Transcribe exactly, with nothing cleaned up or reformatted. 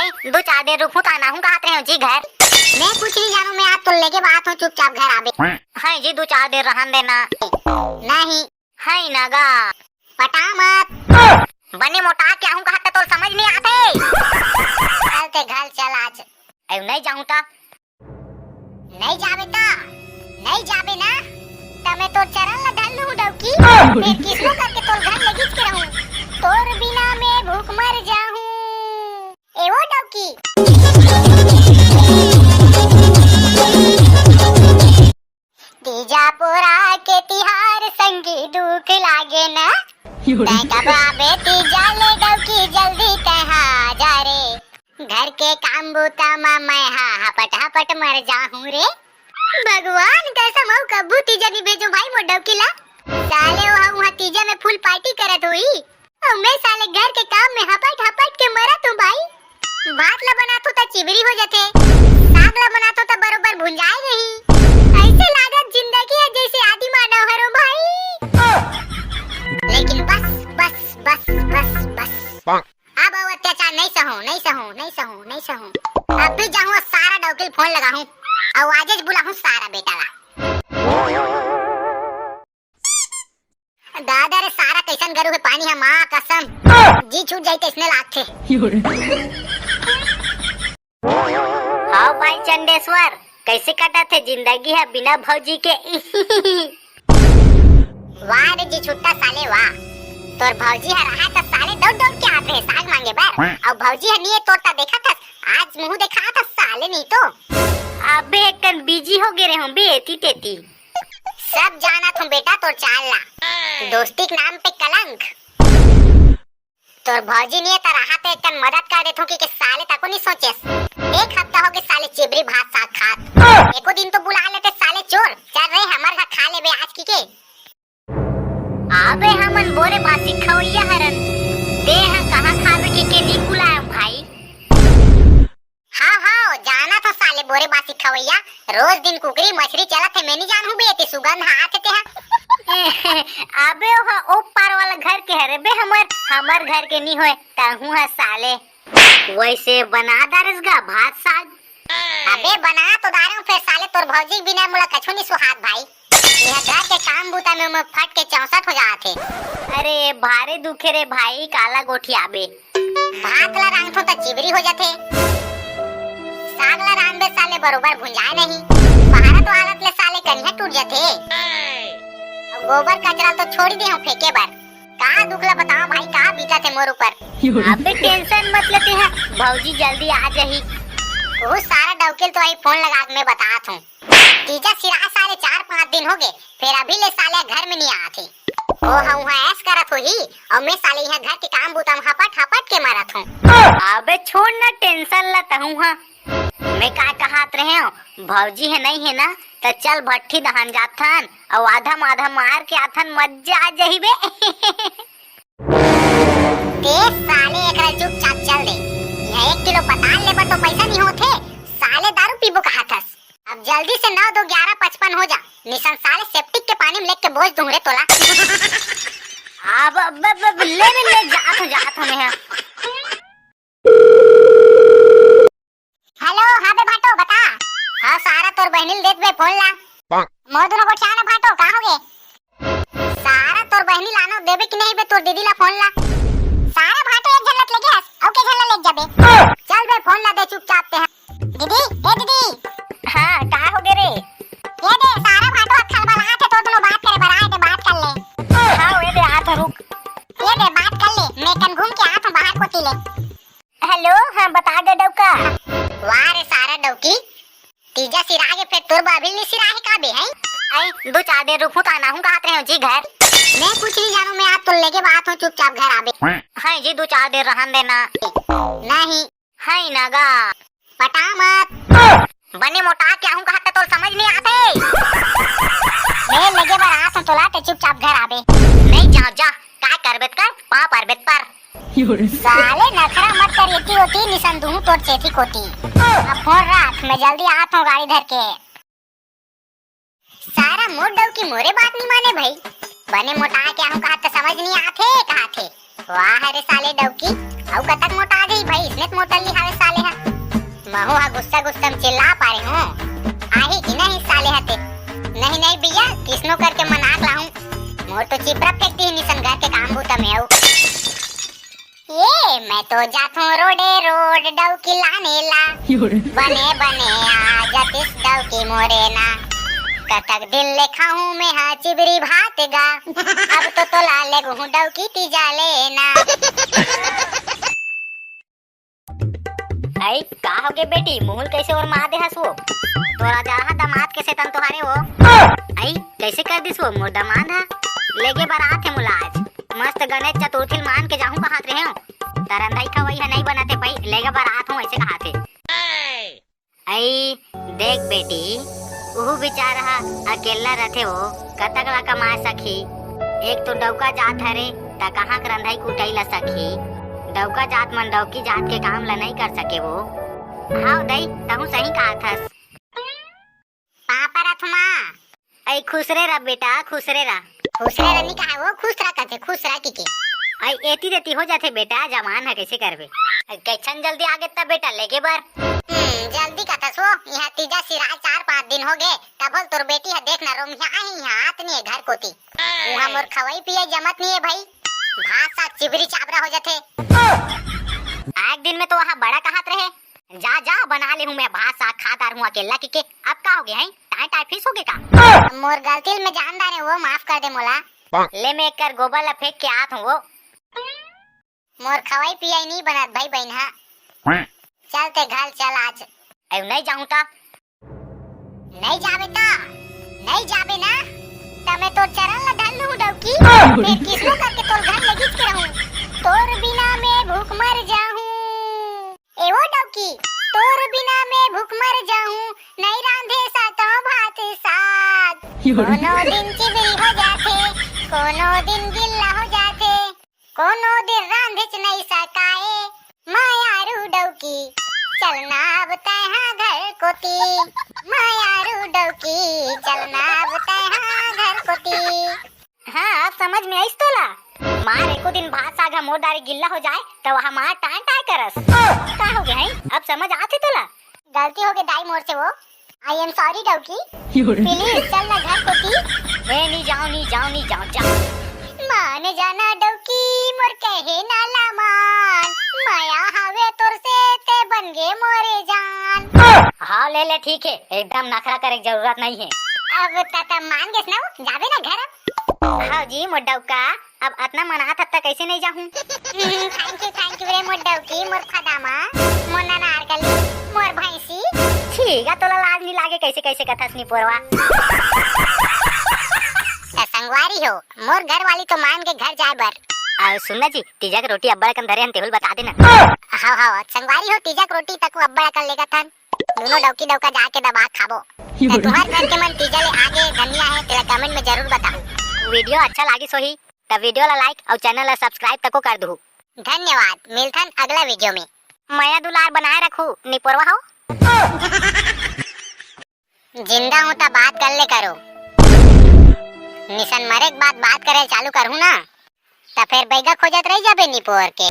दू चार दिन रुकहूं त आना हूं कहत रहेंव जी घर। मैं कुछ नहीं जानू, मैं आज तोला लेगे बर आत हूं, चुपचाप घर आबे। हाय जी, दू चार दिन रहन देना। नहीं। हाय ना गा। पटा मत। बने मोटा के आहूं कहत त तोला समझ नहीं आथे। चल ते घर चल आज। अउ नहीं जाहूं त? नहीं जाबे त? नहीं जाबे ना? त मैं तोर चरण ला धर लूं डौकी। फिर किसनो करके तोर घर लेगिच के रहूं। तोर बिना मैं भूख मर जाहूं। ए वो डौकी। तीजा पोरा के तिहार संगी दुख लागे ना। तैं कब आबे तीजा ले डौकी, जल्दी तैं हा आ जा रे। घर के काम बूता म मैं हा हपट हपट मर जाहूं रे। भगवान कसम, अउ कभू तीजा नी भेजो भाई मोर डौकी ला। साले ओ हा उहां तीजा में full party करत होही। अउ मैं साले घर के काम में हपट हपट के मरत हूं भाई। भात ला बनाथों त चिबरी हो जाथे, साग ला बनाथों त बरोबर भुंजाए नहीं। ऐसे लागत जिंदगी हे जैसे आदि मानव हरो भाई। लेकिन बस, बस, बस, बस, बस। अब अउ अत्याचार नहीं सहूं, नहीं सहूं, नहीं सहूं, नहीं सहूं। अब भी जाहूं अउ सारा डौकी ल फोन लगाहूं, अउ आजेच बुलाहूं सारा बेटा ला। दादा रे, सारा कैसन गरू हे, पानी ह माँ कसम, जी छूट जाई तैसने लागथे। हाव भाई चंडेश्वर, कैसे कटत हे जिंदगी ह बिना भौजी के? वाह रे जी छुट्टा साले वाह, तोर भौजी ह रहा त साले दौड़ दौड़ के आत रहे साग मांगे बर, अउ भौजी ह निये तोर त देखत हस, आज मुंह देखात हस साले नहीं तो। अबे एकन busy हो गे रहे हूं बे एती तेती। सब जानत हूं बेटा तोर चाल ला, दोस्ती के नाम पे कलंक। तोर भौजी निये त रहा त एकन मदद कर देथों कि, कि साले तको नी सोचेस। एक हफ्ता हो गे साले चिबरी भात साग खात। एको दिन तो बुला लेते साले चोर, चल रे हमर घर खा लेबे आज की के। आबे हमन बोरे बासी खवैया हरन, तें ह कहाँ खाबे के, के नी बुलाय भाई। हाव, हाव, जानत हंव साले बोरे बासी खवैया, रोज दिन कुकरी मछरी चलत हे, मैं नी जानहूं बे, एती सुगंध आत हे तेहा। अबे ओहा ओ पार वाला घर के हरे बे, हमर, हमर घर के नी होय, तहूं ह साले। वैसे बना डारेस गा भात साग? अबे बना तो डारे हूं, फेर साले तोर भौजी के बिना मोला कछु नी सुहात भाई। इहाँ घर के काम बूता में उमर फट के चौसठ हो जात हे। अरे भारे दुखे रे भाई, काला गोठियाबे। भात ला रांधथों त चिबरी हो जाथे, साग ला रांधबे साले बरोबर भुंजाय नहीं। बहारत वालत ले साले कनिहा टूट जाथे। अउ गोबर कचरा तो छोड़ी दे हूं फेंके बर। का दुख ला बताओ भाई, का बीतत हे मोर ऊपर। अबे tension मत ले तेहा, भौजी जल्दी आ जाही। ओ सारा डौकी ल तो अभी फोन लगा के मैं बतात हूं। तीजा सिरा साले चार पांच दिन हो गे, फेर अभी ले साले घर में नी आत हे। ओ ह उहां ऐश करत होही, अउ मैं साले इहां घर के काम बूता म हपट हपट के मरत हूं। अबे छोड़ ना tension ला तहूं हा। मैं का कहत रहेंव, भौजी ह नहीं हे ना, त चल भट्ठी दहान जाथन, अउ आधा माधा मार के आथन, मजा आ जाही बे। ते साले एकरा चुपचाप चल दे। इहां एक किलो पताल लेबर तो पैसा नहीं होथे, साले दारू पीबो कहत हस। अब जल्दी से नौ दो ग्यारह पचपन हो जा, निसन साले septic के पानी में लेके बोझ दूं रे तोला। अब, अब, अब, अब ले, ले, ले, जात हूं, जात हूं मैं। हेलो, हां बे भाटो, बता। हां, सारा तोर बहिनी ल देत बे फोन ला। मोर दुनो गोठिया ना भाटो, का होगे? सारा तोर बहिनी लानो देबे कि नहीं बे तोर दीदी ला फोन ला? सारा भाटो एक झन ला लेगे हस, अउ के झन ला लेग जाबे? चल बे फोन ला दे चुपचाप ते। दीदी, ए दीदी। हां, का होगे रे? ये दे, सारा भाटो अक्खल बलात हे, तोर दुनो बात करे बर आए, ते बात कर ले। हां, ये दे, आत हूं, रुक। ये दे, बात कर ले, मैं कन घूम के आत हूं बाहर कोती ले। हेलो, हां, बता गे डौका। वाह रे सारा डौकी, तीजा सिरा गे फेर तोर बाबिल नी सिरा हे का बे, हैं? आई, दू चार दिन रुकहूं त आना हूं कहत रहेंव जी घर। मैं कुछ नहीं जानू, मैं आज तोर लेगे बर आत हूं, चुपचाप घर आबे। हैं जी, दू चार दिन रहन देना। नहीं। हैं ना गा। पटा मत। बने मोटा के आहूं कहत त तोर समझ नहीं आथे। मैं लेगे बर आत हूं तोला, ते चुपचाप घर आबे। नहीं, जा, जा, का करबे त कर, पांव परबे त पर। साले नखरा मत कर, एती ओती निसन दूहूं तोर चेथी कोती। अब फोन राख, मैं जल्दी आत हूं गाड़ी धर के। सारा मोर डौकी मोरे बात नहीं माने भाई। बने मोटा के आहूं कहत त समझ नहीं आथे, कहाथे। वाह रे साले डौकी, अउ कतक मोटा गई भाई, इसने त मोटा ली हावे साले महूं हा गुस्सा गुस्सा में चिल्ला पारे हूँ। आही कि नहीं साले हते? नहीं, नहीं भैया, किसनो करके मना के लाहूं। मोर तो चिपरा फेंकती ही निसन घर के काम बूता में आऊ। ये मैं तो जाथों रोडे रोड डौकी लाने ला। बने बने आ जातिस डौकी मोरे ना। कतक दिन ले खाहूं मैं हा चिबरी भात गा। अब तो तोला लेगहूं डौकी तीजा लेना। अई, का होगे बेटी, मुंह ल कइसे ओरमा दे हस वो? तोर जरहा दमाद के सेतन तो हरे वो। अई, कइसे कर दिस वो मोर दमाद ह? लेगे बर आत हे मोला आज। मस्त गणेश चतुर्थी ल मान के जाहूं कहत रहेंव। त रंधई खवई ह नइ बनत हे पई, लेगे बर आत हूं, अइसे कहत हे। अई, देख बेटी, उहू बिचारा ह अकेल्ला रथे वो, कतक ला कमा सकही? एक तो डौका जात हरे, त कहाँ के रंधई कुटई ला सकही? डौका जात मन डौकी जात के काम ला नइ कर सके वो। हाव दई, तहूँ सही कहत हस। पाँव परत हूँ माँ। अई खुसरे रह बेटा, खुसरे रह। खुसरे रह नी कहा वो, खुसरा कथे, खुसरा कहिके। अई एती देती हो जाथे बेटा, जवान ह कइसे करबे? अई कइसन जल्दी आगे त बेटा लेगे बर? हम्म, जल्दी कथस वो, इहाँ तीजा सिराय चार पाँच दिन होगे, तभो ले तोर बेटी ह देख ना रोंघिया ही इहाँ आत नइ हे घर कोती। उहाँ मोर खवई पियई जमत नइ हे भई, भात साग चिबरी चाबरा हो जाथे। एक दिन में तो वहाँ बड़ा कहत रहे, जा, जा, बना ले हूँ मैं भात साग, खा डार हूँ अकेल्ला कहिके। अब का होगे हैं? टाय टाय फिस होगे का? मोर गलती ल मैं जान डारे वो, माफ कर दे मोला। ले मैं एकर गोबर ला फेंक के आत हूँ वो। मोर खवई पियई नइ बनत भई बहिन हा। चल ते घर चल आज। अउ नइ जाहूँ त? नइ जाबे त? नइ जाबे ना? त मैं तोर चरन ला धर लूँ डौकी। फेर किसनो करके तोर घर लेगिच के रहूँ। तोर बिना मैं भूख मर जाहूँ। ए वो डौकी, तोर बिना मैं भूख मर जाहूँ, नइ रांधे सकंव भात साग। कोनो दिन चिबरी हो जाथे, कोनो दिन गिल्ला हो जाथे, कोनो दिन रांधेच नइ सकाय। मयारू डौकी, चलना अब तैं हा घर कोती। मयारू डौकी, चलना अब तैं हा घर कोती। हाँ, अब समझ में आइस तोला। मार एको दिन भात साग ह मोर डारे गिल्ला हो जाय, त वहाँ मार टाय टाय करस। का होगे हैं? अब समझ आथे तोला? गलती होगे दाई मोर से वो। I am sorry डौकी। Please चल ना घर कोती। ए, नी जाँव, नी जाँव, नी जाँव, जाँव। मान जाना डौकी मोर कहे ना ला मान। मया हवे तोर से ते बन गे मोरे जान। हाँ, ले ले, ठीक हे, एकदम नखरा करे के जरूरत नइ हे। अब त, त मान गेस ना, जाबे ना घर अब। हाँ जी, मोर डौका, अब अतना मनात हस त कइसे नइ जाहूँ? हम्म, thank you, thank you रे मोर डौकी, मोर खदामा, मोर ननारकली, मोर भैंसी। ठीक हे, तोला लाज नइ लागे, कइसे कइसे कथस निपोरवा? त संगवारी हो, मोर घर वाली तो मान गे घर जाय बर। अउ सुन ना जी, तीजा के रोटी अब्बड़ अकन धरे हन, तेहू ल बता देना। हव, हव, संगवारी हो, तीजा के रोटी तको अब्बड़ अकन लेगत हन। दूनों डौकी डौका जाके दबा के खाबो। त तुंहर घर के मन तीजा ले आगे धनिया हे, तेला comment में जरूर बताहू। Video अच्छा लागिस होही, त video ला like अउ channel ला subscribe तको कर दुहू। धन्यवाद, मिलथन अगला video में। मया दुलार बनाए रखू, निपोरवा हो। जिंदा हूँ त बात कर ले करो। निसन मरे के बाद बात करे चालू करहूँ ना, त फेर बैगा खोजत रह जाबे निपोर के।